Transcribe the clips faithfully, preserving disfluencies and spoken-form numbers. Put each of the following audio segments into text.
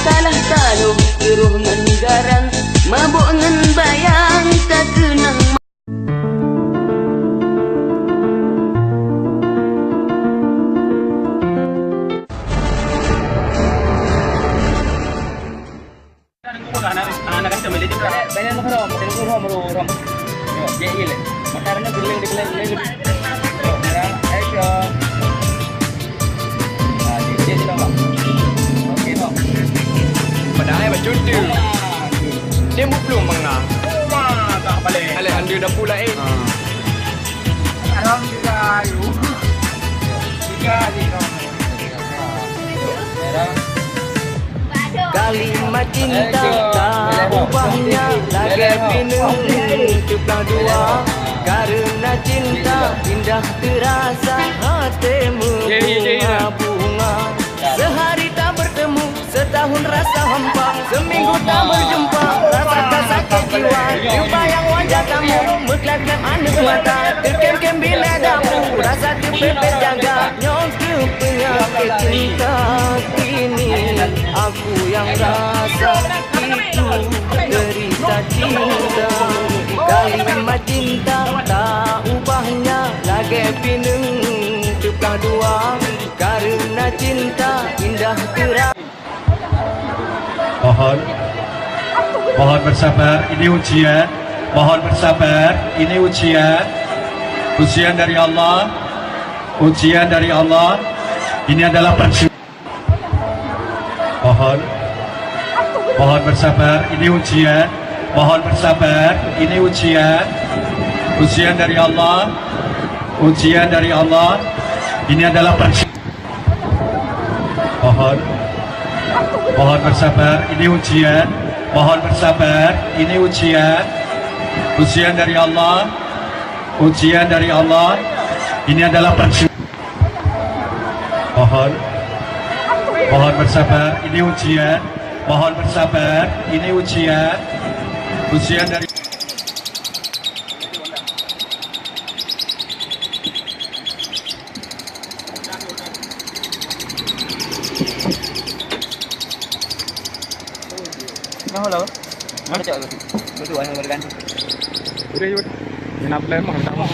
Salah taloh keuroh ngon garam, mabök ngon bayang takeunang. Padahai bacut tu. Dia buplueng manga. Alhamdulillah pula, eh. Alhamdulillah. Tiga hari. Kalimat cinta tak ubahnya, lagèe pineung teuplah dua. Karena cinta indah terasa, hati berbunga-bunga. Sehari tak bertemu, setahun rasa hampa. Seminggu tak berjumpa, rasa tak sakit jiwa. Terbayang wajah kamu, meuklep-klep aneuk mata. Terkem-kem binéh dapu, rasa teupepet jaga. Nyoe keuh penyakit cinta kini. Aku yang rasa itu derita cinta. Kalimat cinta tak ubahnya, lagèe pineung teuplah dua. Karena cinta indah terasa. Mohon, mohon bersabar, ini ujian. Mohon bersabar, ini ujian. Ujian dari Allah. Ujian dari Allah. Ini adalah persi- Mohon, mohon bersabar, ini ujian. Mohon bersabar, ini ujian. Ujian dari Allah. Ujian dari Allah. Ini adalah persi- Mohon, mohon bersabar, ini ujian. Mohon bersabar, ini ujian. Ujian dari Allah. Ujian dari Allah. Ini adalah persi- Mohon, mohon bersabar, ini ujian. Mohon bersabar, ini ujian. Ujian dari Nah, halo. Mana cak tu? Betul, ada ganti. Udah, udah. Ni nak plan mah, tak mah.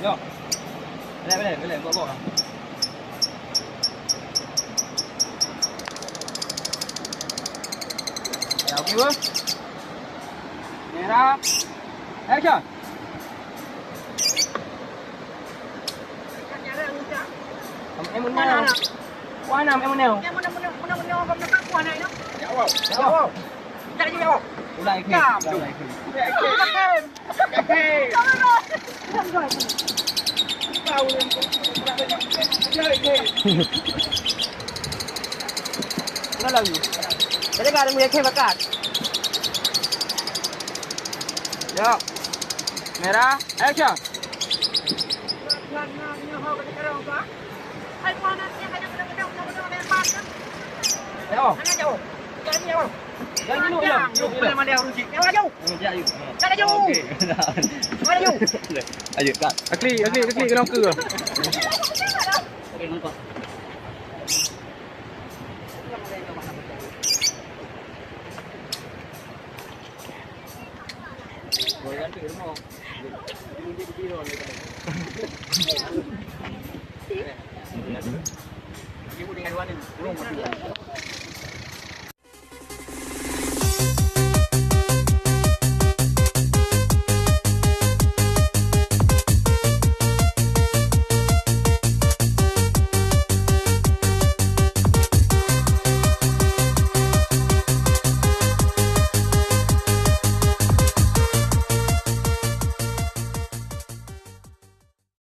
Yo. Boleh, boleh, boleh, bawa, bawa. Ya, okey, bos. Merah. Action. Em, em, em, em. Wah, nam, em, em. Em, em, em, em, em, em, em, em. Ya, wow. Ya, wow. Ulang, ulang, ulang. Ulang lagi. Jadi, kalau punya bakat. Yo. Merah, action. Yo. Jangan dulu, ya. Yo, yo. Mana dia uji? Yang laju. Yang laju. Oke. Yang laju. Ayo, Kak. Akli, akli, akli, kena ke? Oke, nampak.